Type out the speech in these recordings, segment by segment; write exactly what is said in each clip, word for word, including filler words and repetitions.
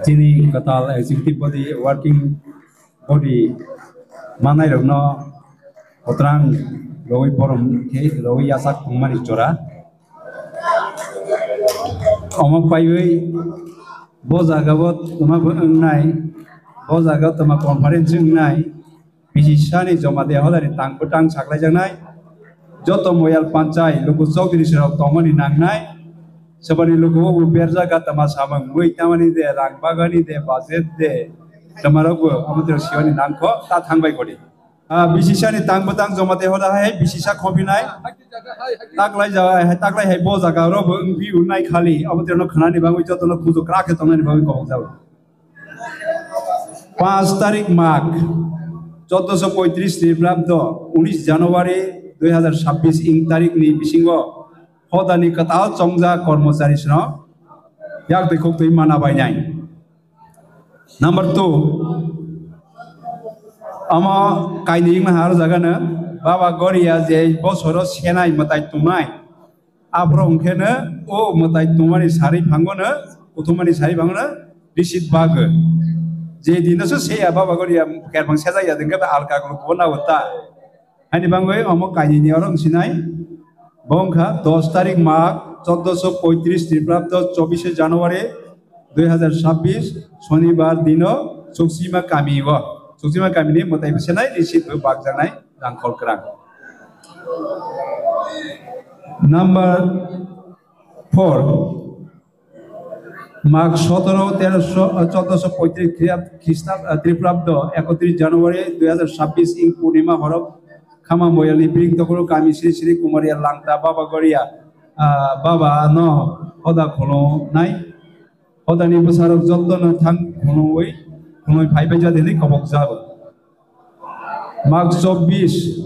Chini kwtal executive body, working body manai rokno kotrang rwi borom khe rwi yachak tongmani jora. Omo paiwi bo jaga bo toma bo wngnai, bo jaga toma conference wngnai, bisi sani joma de hodani tang bwtang saklaijaknai, joto moyal panchai luku chokdri serok tongmani nangnai, sebani luku bo berjak gatama samung mui tamani de, rang bagani de, budget de, tamarok bo amo tero siwani nangkho ta thangbai kodi. Ah, bisisani tang bwtang joma tei hoda hai bisisa khopinai. Taklai jaga hai, taklai hai bo jaga ro bo wngpi unai khali. Abo terno khnani bagwi jotono kujo kra khe tongnani bagwi kobok jago. Panch tarik Mag, chaudoso poitris ni prapto, unis January dui hazar sabbish ing tarik ni bisingo hodani kwtal chongjak kormochari sino yak twi khuk twi mana bainai. Number two, omo kainwi wngma haro jaga no Baba Goria je bosoro senai mwtai tongnai, aphuru hwnkhe no o mwtai tongmani sari phango no, kuthumani sari phango no receipt bago. Je dino se seya Baba Goria kerbang sejak ya dengke alka gulu kubo na ta. Haini bangwi omo kainwi ni oro wngsinai. Bo wngkha dos tarik Mag, chaudoso poitris ni prapto chobishe January dui hazar sabbish, Shonibar dino Suksima kami o. Suksima kami ni mwtai bwsenai receipt bo bakjaknai rangkhol kwrang. Number four, Mag sotoro, teroso, chaudoso poitris Khriab-, Khristab-, Tripurabdo, ekotris January dui hazar sabbish ing Purnima horok Khama Moyalni Piring Tokoro kami Sri Sri Kumaria Langta Baba Goria, ah, Baba no hoda khulunai. Hodani bwsarok jotono thang khulungwi, khulungwi phaibai jadini kobok jago. Mag chobbish,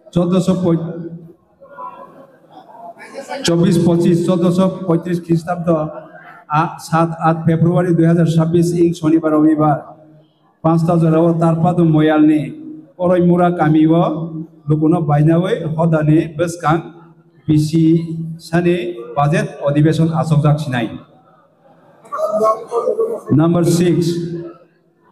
chaudoso poi-, chobbish pochish, chaudoso poitris Khristabdo, a, sat aat February dui hazar sabbish ing Shonibar Robibar, panchta jorao Tarpadu Moyalni Koroimura kamio lukuno bainawi hodani bwskang bisi sani budget odibeshon achokjak sinai. Number six,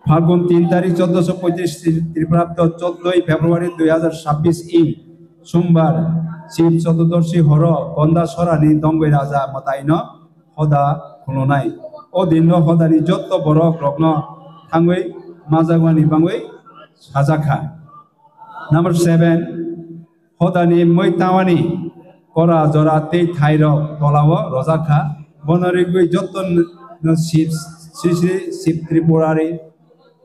Phalgun tin tarik chaudoso poitris Tripurabdo chauddoi February dui hazar sabbish ing Sombar Shiv Chotudarshi horo Gonda Sorani Dongoi Raja mwtaino hoda khulunai. O dinno hodani jotto borok rokno thangwi majagmani bangwi sajakha. Number seven, Hodani mui tamani kora jora tei thairok tolao rojak kha. Bono rigwi joto no Sri Sri Sri Sib Tripurari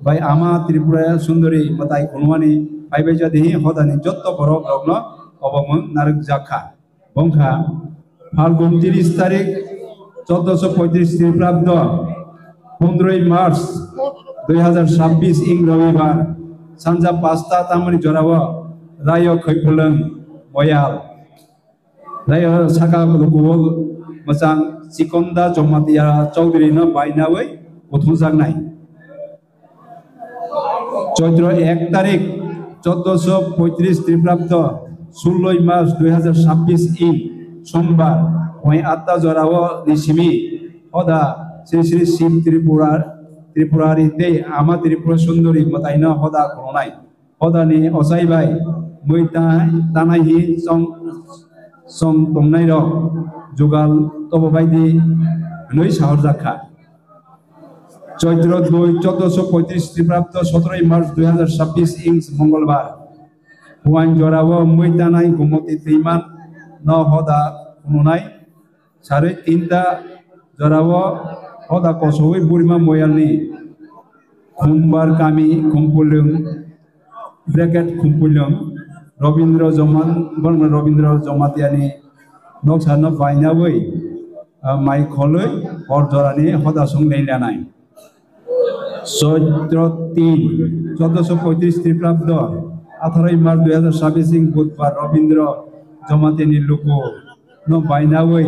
bai Ama Tripura Sundori mwtai khulumani phaibai jadihi hodani joto borok rokno obomung narwkjak kha. Bongkha Phalgun tiris tarik, chaudoso poitris Tripurabdo, pondroi March dui hazar sabbish ing Robibar, sanja pasta tamani jorao Rayo Khoiphulwng Boyal, Rayo saka lukuo mwchang Chikonda Jamatia Chowdhury no bainawi kuthumjaknai. Choitro ek tarik, chaudoso poitris Tripurabdo, suloi March dui hazar sabbish ing Sombar, poi atta jorao ni simi hoda Sri Sri Sib Tripura, Tripurari tei Ama Tripura Sundori mwtaino hoda khulunai. Hodani ochai bai mui ta-, tanai hi chong, chong tongnai rok jugal tobo bai di hwnwi sahorjak kha. Choitro dui, chaudoso poitris Tripurabdo, sotoroi March dui hazar sabbish ing Mongolbar. Huain jorao mui tanai Gumoti twima no hoda khulunai. Sarwi tinta jorao hoda kosowi Burima Moyalni Khumbar kami Khumpulung, bracket Khumpulung, Robindra Joman-, Borma Robindra Jomatiani noksa no bainawi, ah, mai kholwi hor jorani hoda song lenglanai. Choitro tin, chaudoso poitris Tripurabdo, atharoi March dui hazar sabbish ing Budbar Robindra Jomatiani luku no bainawi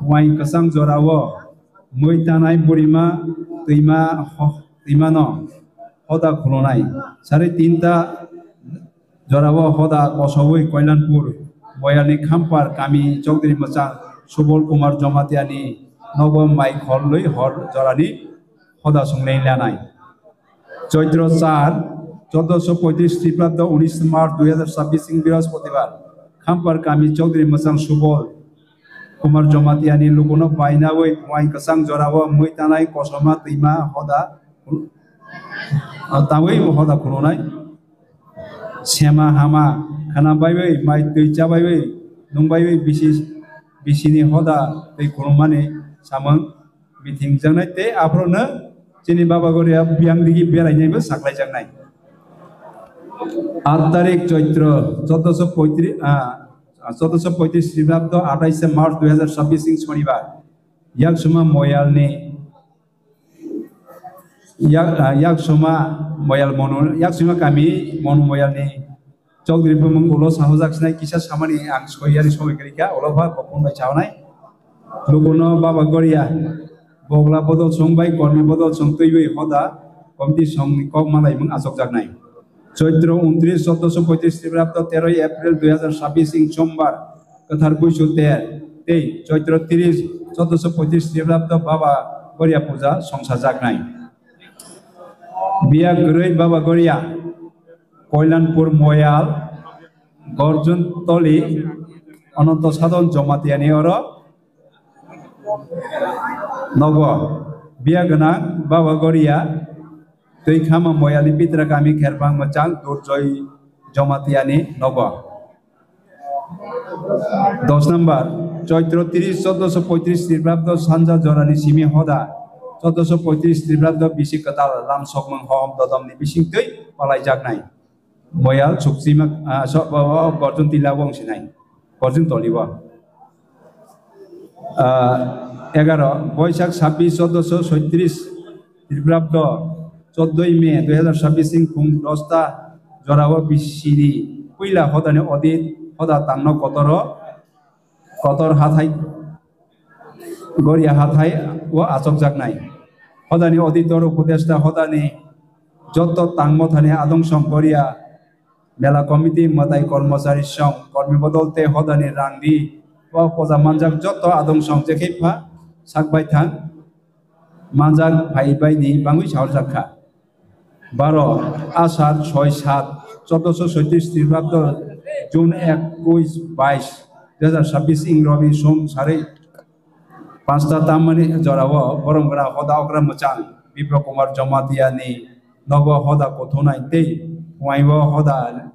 wai kwchang jorao mui tanai Burima twima ho-, twimano hoda khulunai. Sari tinta jorao hoda kosowi Koilanpur Boyalni Khampar kami Chowdhury mwchang Subol Kumar Jomatiani nogo mai kholwi hor jorani hoda songnai lanai. Choitro char, chordoso poitris Tiprabdo unis March dui hazar chabbish ing Brihospotibhar, Khampar kami Chaudhuri Mwchang Subol Kumar Jomatiani lukuno bainawi wain kwchang jorao mui tanai kosom twima hoda, ah, tawi hoda khulunai. Sema hama khana baiwi, mai twi cha baiwi, nung baiwi bisi, bisini hoda twi khulumani samung bithingjaknai tei aphorono chini Baba Goria biyang digi berainaibo saklaijaknai. Aat tarik Choitro, chordoso poitris, ah, chordoso poitris Sribabdo atais March dui hazar chabbish ing Sonibar, Yaksuma Moyalni, Yak-, ah, Yaksuma Moyal Monu, Yaksuma kami Monu Moyalni Chaudhuri bumung ulo sahojak sinai kisa samani ang soyani somoi kwrwi kha, ulo ba bokong bai chawnai. Lukuno Baba Goria, Bogla Bodol Song bai Kormi Bodol Song twiwi hoda komiti songni kok malaimung achokjaknai. Choitro untris, chordoso poitris Tiprabdo teroi April dui hazar chabbish ing Sombar, Kwthar Buisu ter, tei Choitro tris, chordoso poitris Tiprabdo Baba Goria puja songsajaknai. Biya kwrwi Baba Goria, Koilanpur Moyal, Gorjun Toli, Ananto Sadon Jomatiani oro nogo. Biya gwnang Baba Goria, Twikhama Moyalni Pitra kami Kherbang Mwchang Durjoy Jomatiani nogo. Dos number, Choitro tris, chordoso poitris Tiprabdo sanja jorani simi hoda, chordoso poitris Tiprabdo bisi kwtal lam sokmung hom dodomni bisingtwi palaijaknai. Moyal Suksima, ah, so-, o, o, Gorjun Tila wng sinai. Gorjun Toli o. Ah, egaro, Boisak sabbish, chordoso soitris, Tiprabdo, choddoi May dui hazar chabbish ing phung dosta jorao bisini puila hodani odit hoda tangno kotoro, kotor hathai, Goria hathai o achokjaknai. Hodani auditor upodesta hodani jotto tangmo thani adong song Goria mela committee mwtai kormochari song kormi bodol tei hodani rangri o poja manjak jotto adong song jekhe pha sak bai thang manjak phai bai ni bangwi saorjak kha. Baro Asar soi sat chordoso soitris Tiprabdo June ekush bais dui hazar chabbish ing Robi sum sarwi panchta tammani jorao borom gra hoda okra mwchang Bipro Kumar Jamatia ni nogo hoda kuthunai tei phuaio hoda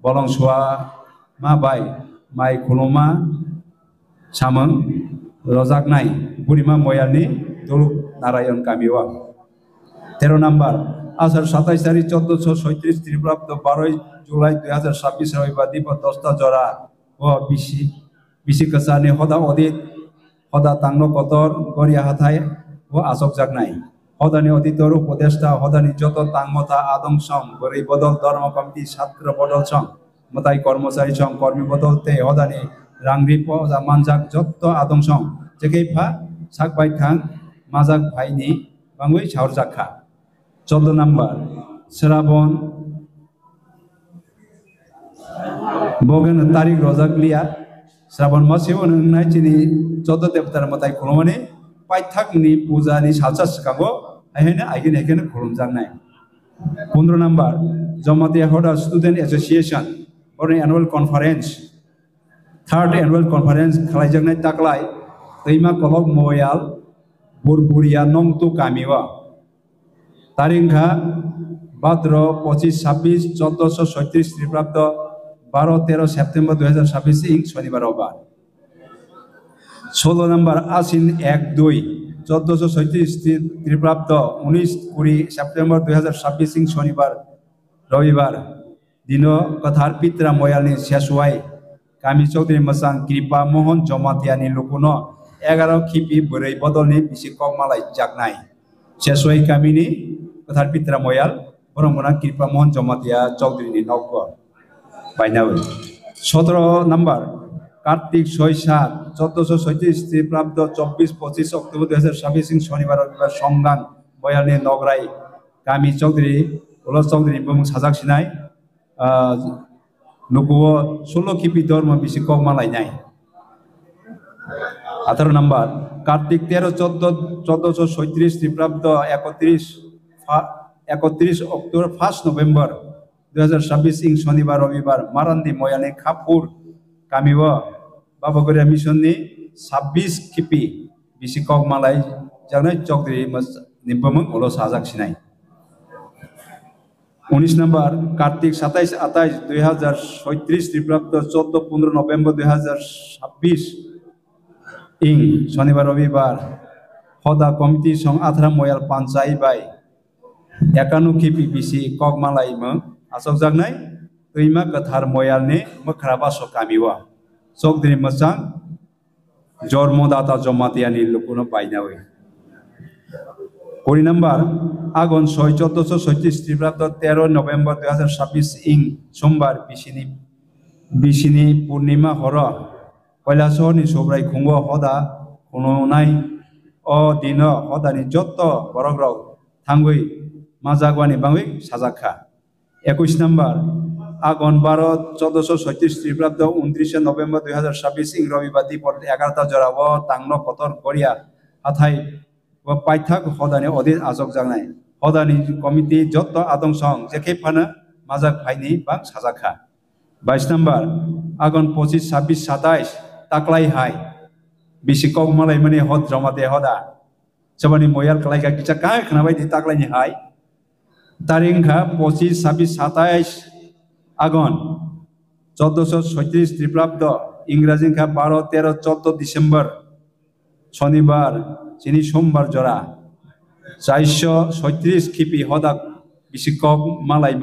bolong sua ma bai mai khuluma samung rojaknai Burima Moyalni Duluk Narayon kamio. Tero number, Asar satais tarik chordoso soitris Tiprabdo baroi July dui hazar chabbish Robibar dibo dosta jora o bisi, bisi kwchani hoda odit, hoda tangno kotor, Goria hathai o achokjaknai. Hodani auditor, upodesta, hodani joto tangmota, adong song, bwrwi bodol, dharma committee, satro bodol song, mwtai kormochari song, kormi bodol tei hodani rangri poja manjak jotto adong song, jekhe pha sak bai thang majak phaini bangwi saorjak kha. Chordo number, Srabon, Bogen tarik rojak liya, Srabon masio wngnai chini chordo debtar mwtai khulumani paithakni puja ni salsa swkango, hai haino aigini haikhe khulumjaknai. Pondro number, Jamatia Hoda Student Association, boroni annual conference, third annual conference khlaijaknai taklai, Twima Kolok Moyal, Burburia Nongtu kamio. Tarik wngkha Bhadro pochis sabbish chordoso soitris Tiprabdo baro tero September dui hazar chabbish ing Sonibar Robar. Solo number Asin ek dui chordoso soitris Tiprabdo unis kuri September dui hazar chabbish ing Sonibar Robibar. Dino kwthar Pitra Moyalni Seswai kami Chaudhuri Mwchang Kripa Mohon Jomatiani lukuno egaro khipi bwrwi bodolni bisi kok malai jaknai. Seswai kamini kwthar Pitra Moyal borok gwnang Kripa Mohon Jomatia Chaudhurini nokbo bainawi. Sotro number, Kartik soi sat chordoso soitris Tiprabdo chobbish pochis October dui hazar chabbish ing Sonibar Robibar Songgang Moyalni Nograi kami Chaudhuri, Ulos Chaudhuri bumung sajak sinai. Ah, nukuo sulo khipi dormo bisi kok malainai. Atharo number, Kartik tero chordo, chordoso soitris Triprabdo ekotris, fa-, ekotris October, first November dui hazar chabbish ing Shonibar Robibar Marandi Moyalni Khapur kamio Baba Goria Mission ni chabbish khipi bisi kok malai jaknai Chokdri mas-, ni bumung ulo sajak sinai. Unis number, Kartik satais atais dui hazar soitris Triprabdo chordo pondro November dui hazar chabbish ing Shonibar Robibar Hoda Committee song Athra Moyal Panchai bai ekanu khipi bisi kok malai mung asokjaknai Twima Kwthar Moyalni Mwkhra Baso kamio Chokdri Mwchang Jormodata Jamatia ni lukuno bainawi. Kuri number, Agon soi chordoso soitris Triprabdo tero November dui hazar chabbish ing Sombar bisini, bisini Purnima horo Kailasahar ni Subrai khungo hoda khununai o dino hodani jotto borok rok thangwi majakwani bangwi sajak kha. Ekwis number, Agon baro chordoso soitris Triprabdo untrishe November dui hazar chabbish ing Robibar dipor egarota jorao tangno kotor Goria hathai o paithak hodani audit achokjaknai. Hodani committee jotto adong song jekhe phano majak phaini bang sajak kha. Bais number, Agon pochis, chabbish, satais taklai hai bisi kok malaimani hot joma de hoda. Chobani moyal kalai kha kisa kai khna bai di taklaini hai. Tarik wngkha pochis, chabbish, satais Agon chordoso soitris Triprabdo, Ingraji wngkha baro, tero, chordo December, Shonibar, chini Sombar jora, chairso soitris khipi hoda bisi kok malai